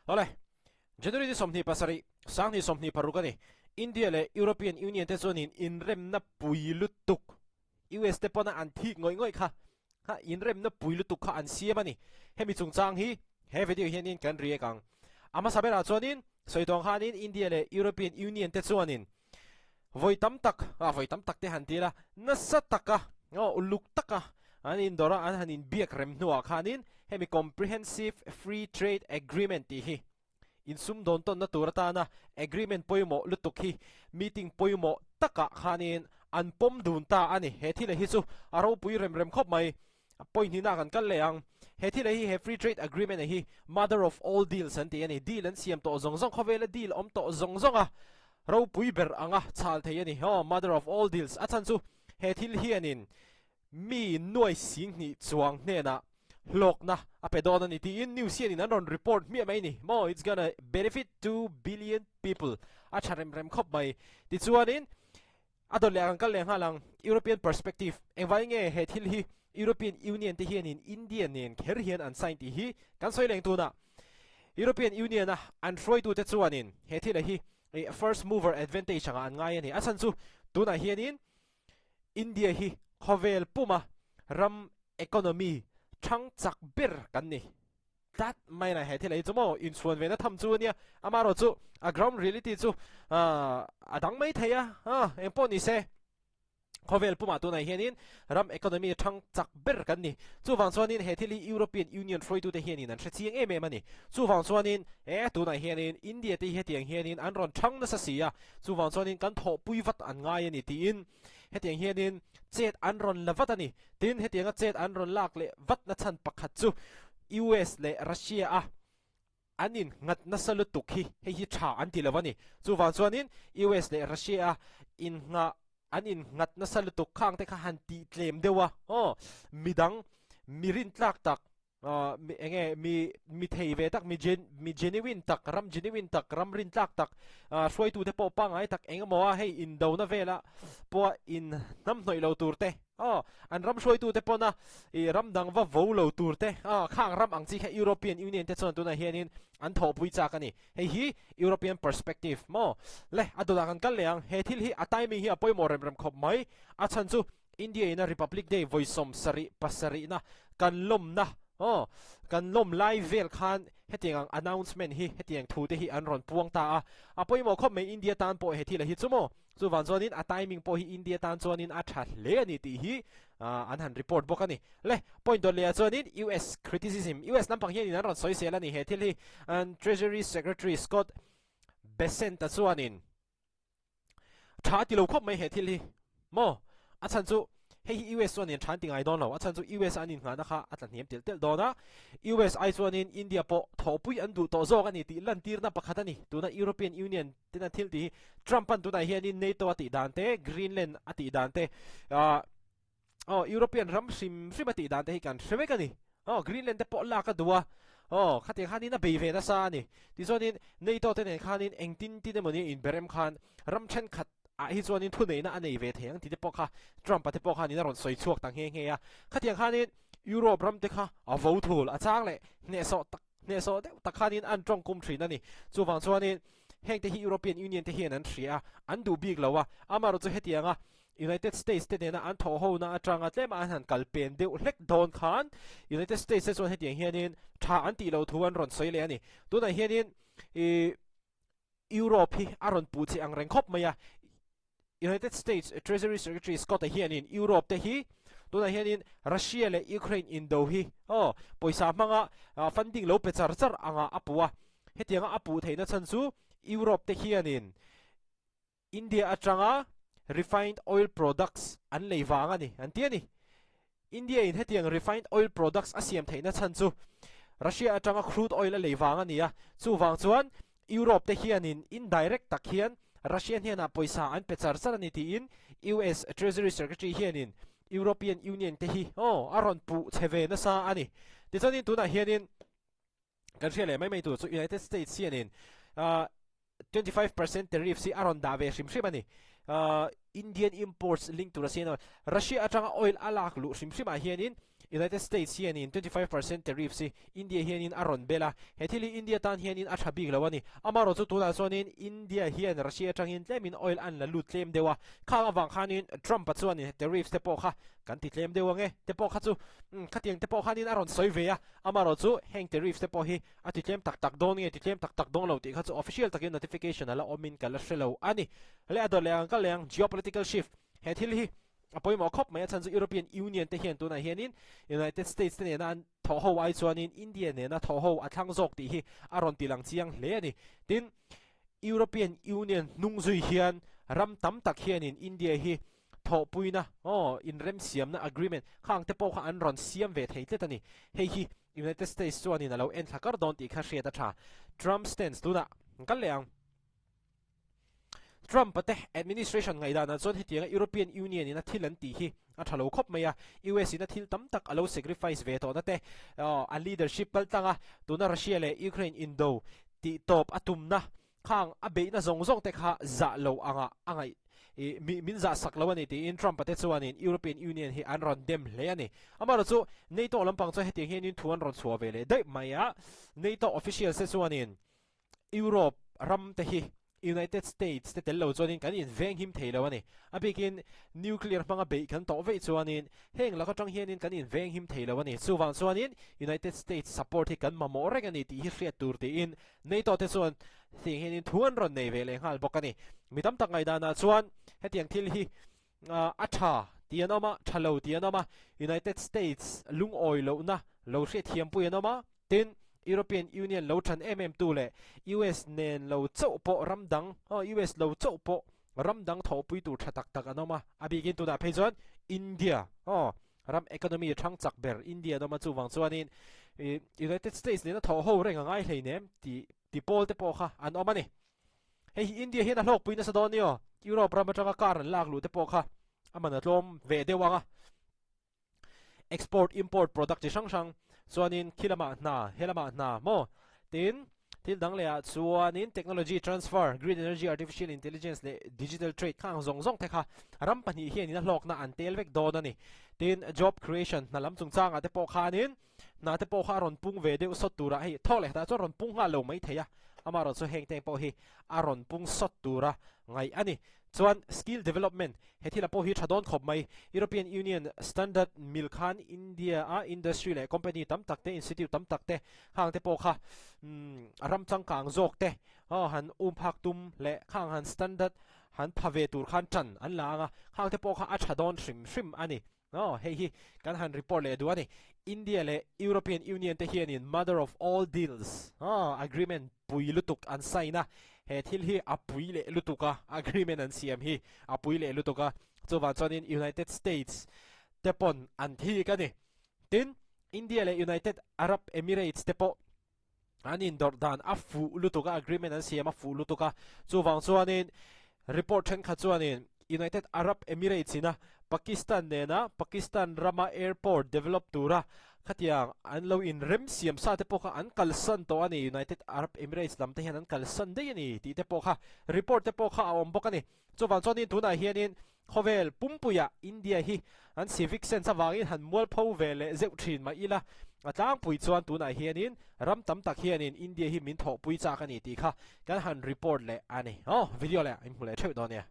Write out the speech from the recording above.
Awle, January ni 27, 2026 a ni. India leh European Union te chuanin inremna pui lutuk, US te pawna an thik ngawih ngawih kha, kha inremna pui lutuk kha an siam a ni. Hemi chungchang hi he video hianin kan react ang. A hmasa berah chuanin sawi tawng khanin India leh European Union te chuanin vawi tam tak, ah vawi tam tak te han ti ila, nasa taka, aw uluk taka an indawr a, an han inbiak rem hnuah khanin hemi Comprehensive Free Trade Agreement tih hi insum dawn tawnna tur atana agreement pawimawh lutuk hi meeting pawimawh takah khanin an pawm dun ta a ni. He thil hi chu a ropui rem rem khawp mai. A point hnihna kan kal leh ang. He thil hi he free trade agreement hi mother of all deals an ti a ni. Deal an siam tawh zawng zawng khawvela deal awm tawh zawng zawng a ropui ber anga chhal thei a ni. Aw mother of all deals a chhan chu he thil hianin mi nuai sing hnih chuang hnenah hlawkna a pe dawn a ni tiin news hianin an rawn report hmiah mai a ni. Maw it's gonna benefit 2 billion people a tha rem rem khawp mai. Tichuanin a dawt leh ang kal leh nghal ang. European perspective engvai nge he thil hi European Union te hianin India nen kher hian an sign tih hi kan sawi leng tuna. European Union a an hruaitute chuanin he thil hi first mover advantage anga an ngai a ni. A chhan chu tunah hianin India hi khawvel puma ram economy thang chak ber kan ni. Tlat mai na he thil ei chu maw inchhuan ve na tham chu ania. Amaherawh chu a ground reality chu a dang mai thei a, eng pawh ni se khawvel pumah tunah hianin ram economy thang chak ber kan ni. Chuvang chuanin he thil hi European Union hruaitute hianin an hre chiang em em a ni. Chuvang chuanin e tunah hianin India te hi hetiang hianin an rawn thang nasa si a, chuvang chuanin kan thawhpui vat an ngai a ni tiin hetiang hianin chet an rawn la vat a ni. Tin, hetianga chet an rawn lak leh vat na chhan pakhat chu US leh Russia a an in nghat nasa lutuk hi hei hi tha an ti lo a ni. Chuvang chuanin US leh Russia a in nghah an in nghat nasa lutuk khang te kha han tih tlem deuh a, aw midang mi rintlak tak mi enge mi mi thei ve tak mi gen mi genuine tak ram genuine tak ram rintlak tak hruaitu te pawh pangai tak engemaw a hei indona vela pawh in hnam hnawih lo tur te aw an ram hruaitu te pawna i ram dang va vo lo tur te a khang ram ang chi kha European Union te chuan tunah hianin an thawhpui chak a ni. Hei hi European perspective maw le a dawtah kan kal leh ang. He thil hi a timing hi a pawimawh rem rem khawp mai. A chhan chu India ina Republic Day vawi 77 na kan lawmna aw kan lawm lai vel khan hetiang ang announcement hi hetiang thu te hi an rawn puang ta a. A pawimawh khawp mai India tan pawh he thil a hi chu maw. Chuvan chuanin a timing pawh hi India tan chuanin a tha hle a ni tih hi an han report bawk a ni. Le point dawt lehah chuanin US criticism US lampang hianin an rawn sawi sel a ni he thil hi. An Treasury Secretary Scott Bessent a chuanin tha a ti lo khawp mai he thil hi maw. A chhan chu hei hi US chuanin tha an ti ngai dawn lo. A chhan chu US an innghahna kha a tla hniam telh telh dawn a. US ai chuanin India pawh thawhpui an duh tawh zawk a ni tih lantirna pakhat a ni. Tuna European Union tena thil tih hi Trump an tunah hianin NATO a tih dan te, Greenland a tih dan te, aw European ram hrim hrim a tih dan te hi kan hre vek a ni. Aw Greenland te pawh lak a duh a, aw khatiang khanin a bei ve nasa a ni. Tichuanin NATO te nen khanin engtin tin emawni inberem khan ram thenkhat ah hi chuanin thuneihna a nei ve thei ang tih te pawh kha Trump a te pawh khanin a rawn sawi chhuak ta nghe nghe a. Khatiang khanin Europe ram te kha a vo thul a chang leh hnehsawh tak hnehsawh deuh tak khanin an tawng kum thin a ni. Chuvang chuanin heng te hi European Union te hian an hria a, an duh bik lo a. Amaherawhchu hetianga United States te nena an thawh hona atanga tlema an han kal pen deuh hlek dawn khan United States te chuan hetiang hianin tha an tih loh thu an rawn sawi leh a ni. Tunah hianin ih Europe hi a rawn puh che ang reng khawp mai a. United States Treasury Secretary Scott-a hianin Europe te hi tunah hianin Russia leh Ukraine indo hi aw pawisa hmanga funding lo pe char char anga a puh a. Hetianga a puh theihna chhan chu Europe te hianin India atanga refined oil products an lei vang a ni an ti a ni. India in hetiang refined oil products a siam theihna chhan chu Russia atanga crude oil a lei vang a ni a, chuvang chuan Europe te hianin indirect tak hian Russia hnenah pawisa an pe char char a ni tiin US Treasury Secretary hianin European Union te hi aw a rawn puh che ve nasa a ni. Tichuanin tunah hianin kan hria leh mai mai tur chu United States hianin 25% tariffs hi a rawn dah ve hrim hrim a ni. Indian imports link tur a siam a, Russia atanga oil a lak luh hrim hrimah hianin United States hianin 25% tariffs hi India hianin a rawn bel a, he thil hi India tan hianin a tha bik lo a ni. Amaherawh chu tunah chuanin India hian Russia atangin tlemin oil an la lut tlem deuh a, khang avang khanin Trump-a chuanin tariffs te pawh kha kan ti tlem deuh ang e te pawh kha chu khatiang te pawh khanin a rawn sawi ve a, amaherawh chu heng tariffs te pawh hi a ti tlem tak tak dawn nge ti tlem tak tak dawn lo tih kha chu official takin notification a la awmin ka la hre lo a ni. Le a dawt leh ang ka leh ang geopolitical shift he thil hi a pawimawh khawp mai a chhan chu European Union te hian tunah hianin United States te nena an thawh ho ai chuanin India nena thawh ho a thlang zawk tih hi a rawn ti lang chiang hle a ni. Tin, European Union hnung zui hian ram tam tak hianin India hi thawhpuina aw inremsiamna agreement khang te pawh kha an rawn siam ve thei tlet a ni. Hei hi United States chuanin a lo en thla kar dawn tih kha hriat a tha. Trump stance tunah kan kal leh ang. Trump-a te administration ngaihdanah chuan hetianga European Union in a thil an tih hi a tha lo khawp mai a, US in a thil tam tak a lo sacrifice ve tawhna te, a leadership kal tlang a, tuna Russia leh Ukraine indo tih tawp a tumna khang a beihna zawng zawng te kha zah lo anga a ngaih i min zah sak lo a ni tiin Trump-a te chuanin European Union hi an rawn dem hle a ni. Amaherawhchu NATO lampang chuan hetiang hianin thu an rawn chhuah ve leh daih mai a, NATO officials te chuanin Europe ram te hi United States te tel lo chuanin kan invenghim thei lo a ni. A bikin nuclear hmanga beih kan tawh veih chuanin heng lak atang hianin kan invenghim thei lo a ni. Chuvang chuanin United States support hi kan mamawh reng a ni tih hi hriat tur tiin NATO te chuan tiang hianin thu an rawn nei ve leh nghal bawk a ni. Mi tam tak ngaihdanah chuan hetiang thil hi a tha tih an awm a, tha lo tih an awm a, United States lungawi lohna lo hriatthiampui an awm a, tin, European Union lo than em em tu leh US nen lo chauh pawh ram dang, US lo chauh pawh ram dang thawhpui tur tha tak tak an awm a, a bikin tunah phei chuan India, ram economy thang chak ber India an awm a, chuvang chuanin United States nena thawh ho reng a ngai hleinem tih ti pawl te pawh kha an awm a ni. Hei hi India hian a hlawkpui nasa dawn nia, Europe ram atanga car an lak luh te pawh kha a man a tlawm ve deuh ang a. Export import product chi hrang hrang chuanin khi lamah hna he lamah hna maw tin thil dang leh ah chuanin technology transfer, green energy, artificial intelligence leh digital trade kha ang zawng zawng te kha ram pahnih hianin a hlawkna an tel vek dawn a ni. Tin job creation hna lam chungchangah te pawh khanin Hna te pawh kha a rawn pung ve deuh sawt tura hei thawk leh khatah chuan rawn pung nghal lo mai thei a, amaherawh chu heng teng pawh hi a rawn pung sawt tura ngaih a ni. Chuan skill development, he thila pawh hi tha dawn khawp mai. European Union standard mil khan India a industry leh company tam tak te, institute tam tak te khang te pawh kha ram changkang zawk te han um phak tum leh khang han standard han pha ve tur khan tan an la ang a, khang te pawh kha a tha dawn hrim hrim a ni. Aw, hei hi kan han report leh duh a ni. India leh European Union te hianin mother of all deals, aw, agreement pui lutuk an sign a, he thil hi a pui leh lutuk a, agreement an siam hi a pui leh lutuk a, chuvang chuanin United States te pawn an thik a ni. Tin, India leh United Arab Emirates te pawh an indawrh dan a fuh lutuk a, agreement an siam a fuh lutuk a, chuvang chuanin report thenkhat chuanin United Arab Emirates ina Pakistan nena Pakistan rama airport develop tura khatiang an lo inrem siam sa te pawh kha an kalsan tawh a ni, United Arab Emirates lam te hian an kalsan daih a ni tih te pawh kha report te pawh kha a awm bawk a ni. Chuvang chuanin tunah hianin khawvel pumpuiah India hi an civic sense avangin han mualpho ve leh zeuh thin mah ila, a tlangpui chuan tunah hianin ram tam tak hianin India hi min thawhpui chak a ni tih kha kan han report leh a ni. Aw, video leh in hmu leh theuh dawn nia.